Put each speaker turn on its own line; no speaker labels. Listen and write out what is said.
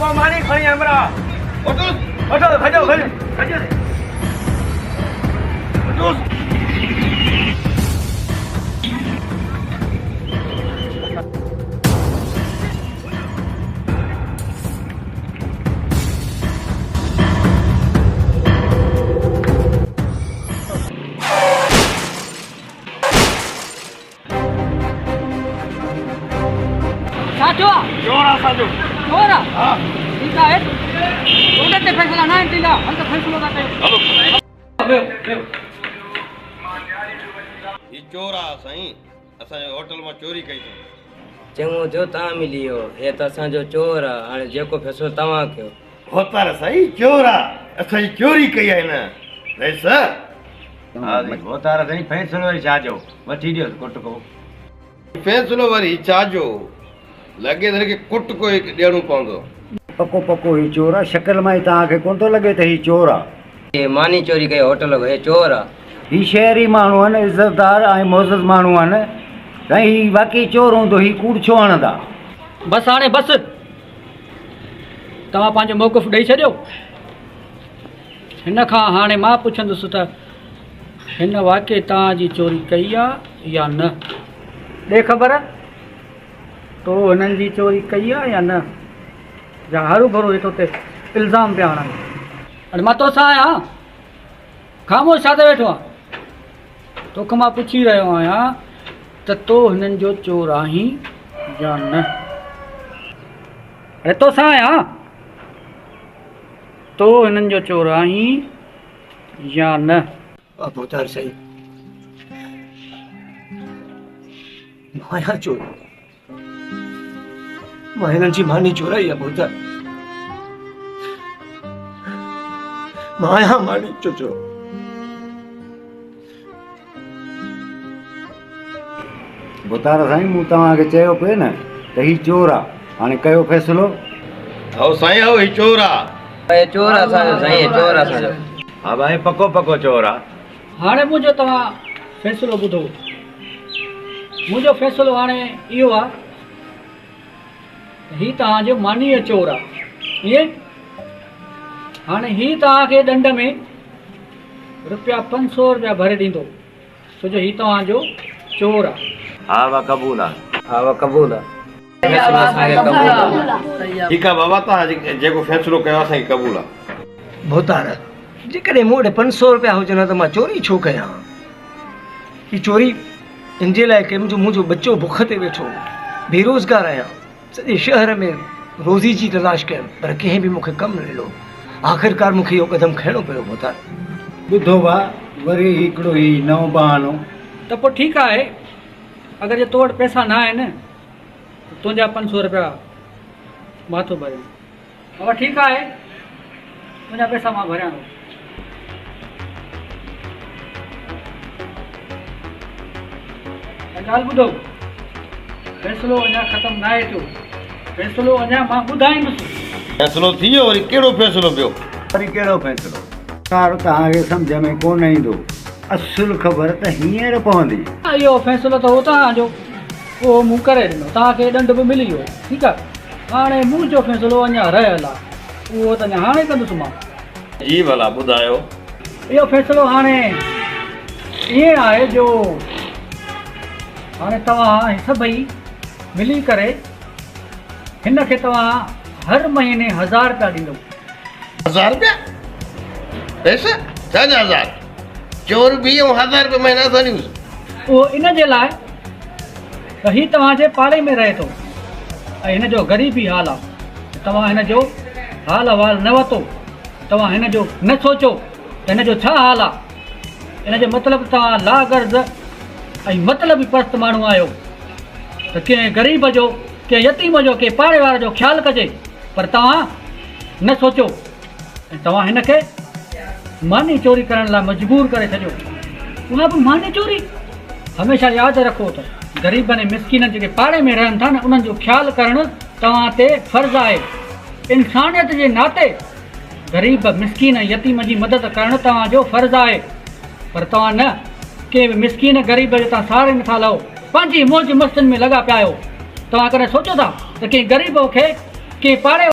پوء ماني کڻي همراهه. وٺوس وٺو ڀڄو ڀڄو ڀڄو وٺوس.
ڇا ٿيو آ؟
چور آ اسان جو.
چور آ؟
ها.
ٺيڪ آهي. روڊ تي فيصلا ناهن ٿيندا، هل ته فيصلو ٿا ڪيون.
هلو.
ويو ويو.
هي چور آ سائين، اسان جي هوٽل مان چوري ڪئي اٿئي.
چڱو ٿيو تان ملي ويو، هي ته اسان جو چور آ، هاڻي جيڪو فيصلو توهان ڪيو.
هوتار سائين چور آ، اسان جي چوري ڪئي آ هن. رئيس.
ها سائين ڀوتار سائين فيصلو وري ڇا جو وٺي ڏيوس ڪٽڪو.
فيصلو وري ڇا جو لڳي ته هن کي ڪٽڪو ئي ڏيڻو پوندو.
پڪو پڪو هي چور آ شڪل مان ئي توهان کي ڪونه ٿو لڳي ته هي چور آ.
هي ماني چوري ڪئي هوٽل کان هي چور آ.
هي شهري ماڻهو آهن عزتدار ۽ معزز ماڻهو آهن سائين هي واقعي چور هوندو هي ڪوڙ ڇو هڻندا.
بس هاڻي بس توهان پنهنجو موقف ڏئي ڇڏيو. هن کان هاڻي مان پڇندس ته هن واقعي توهان جي چوري ڪئي آ يا نه؟ ڏي خبر تو هنن جي چوري ڪئي آ يا نه؟ يا هروڀرو هي تو تي الزام پيا هڻن. اڙي مان توسان آهيان، خاموش ڇا تي ويٺو آن؟ توکان مان پڇي رهيو آهيان ته تو هنن جو چور آهين يا نه؟ اڙي توسان آهيان. تو هنن جو چور آهين يا نه؟
ڀوتار سائين مان آهيان چور مان هنن جي ماني چورائي آهي ڀوتار مان آهيان ماني جو چور.
ڀوتار سائين مون توهان کي چيو پئي نه ته هي چور آ هاڻي ڪيو فيصلو.
هائو سائين هائو هي چور آ.
هي چور آ اسان جو سائين هي چور آ اسان جو.
ها ڀائي پڪو پڪو چور آ.
هاڻي منهنجو توهان فيصلو ٻڌو. منهنجو فيصلو هاڻي اهو آ ته هي توهان جو مانيء چور آ. ائين؟ هاڻي هي توهان کي ڏنڊ ۾ رپيا 500 رپيا ڀري ڏيندو. ڇو جو هي توهان جو چور آ.
ها وا قبول آ.
ها وا قبول آ. فيصلو اسان کي قبول آ.
ٺيڪ آ بابا توهان جيڪو فيصلو ڪيو اسان کي قبول آ.
ڀوتار، جيڪڏهن مون وٽ 500 رپيا هجن ها ته مان چوري ڇو ڪيان ها؟ هي چوري ان جي لاء ڪيم جو منهنجو ٻچو بک تي ويٺو هو. بيروزگار آهيان. سڄي شهر ۾ روزي جي تلاش ڪيم پر ڪنهن به مون کي ڪم نه ڏنو. آخرڪار مون کي اهو قدم کڻڻو پيو ڀوتار.
ٻڌو ڀاء وري هڪڙو هي نئون بهانو.
ته پوء ٺيڪ آهي اگر جي تو وٽ پئسا نه آهن ته تنهنجا 500 رپيا مان ٿو ڀريان. بابا ٺيڪ آهي تنهنجا پئسا مان ڀريان ٿو. ۽ ڳالهه ٻڌو فيصلو اڃا ختم ناهي ٿيو فيصلو اڃا مان ٻڌائيندس.
فيصلو ٿي ويو وري ڪهڙو فيصلو ٻيو.
وري ڪهڙو فيصلو. ڪار توهان کي سمجهه ۾ ڪونه ايندو اصل خبر ته هينئر پوندي.
اهو فيصلو ته هو توهان جو اهو مون ڪري ڏنو توهان کي ڏنڊ به ملي ويو ٺيڪ آهي هاڻي منهنجو فيصلو اڃا رهيل آهي اهو ته اڃا هاڻي ڪندس مان.
جي ڀلا ٻڌايو.
اهو فيصلو هاڻي ائين آهي جو هاڻي توهان سڀئي ملي ڪري هن کي توهان هر مهيني هزار رپيا ڏيندؤ.
هزار رپيا؟ پئسا؟ ڇا جا هزار؟ چور به ۽ هزار رپيا مهينا اسان ڏيونس.
اهو ان جي لاء ته هي توهان جي پاڙي ۾ رهي ٿو ۽ هن جو غريبي حال آ ته توهان هن جو حال احوال نه ورتو، توهان هن جو نه سوچيو ته هن جو ڇا حال آ. ان جو مطلب ته توهان لاغرض ۽ مطلبي پرست ماڻهو آهيو ته ڪنهن غريب جو، ڪنهن يتيم جو، ڪنهن پاڙي واري جو خيال ڪجي پر توهان نه سوچيو ۽ توهان هن کي ماني چوري ڪرڻ لاء مجبور ڪري ڇڏيو. اها به ماني چوري؟ هميشه ياد رکو ته غريبن ۽ مسڪينن جيڪي پاڙي ۾ رهن ٿا نه انهن جو خيال ڪرڻ توهان تي فرض آهي. انسانيت جي ناتي غريب، مسڪين ۽ يتيم جي مدد ڪرڻ توهان جو فرض آهي. پر توهان نه ڪنهن به مسڪين غريب جو توهان سار ئي نٿا لهو. پنهنجي موج مستين ۾ لڳا پيا آهيو. توهان ڪڏهن سوچيو ٿا ته ڪنهن غريب کي ڪنهن پاڙي.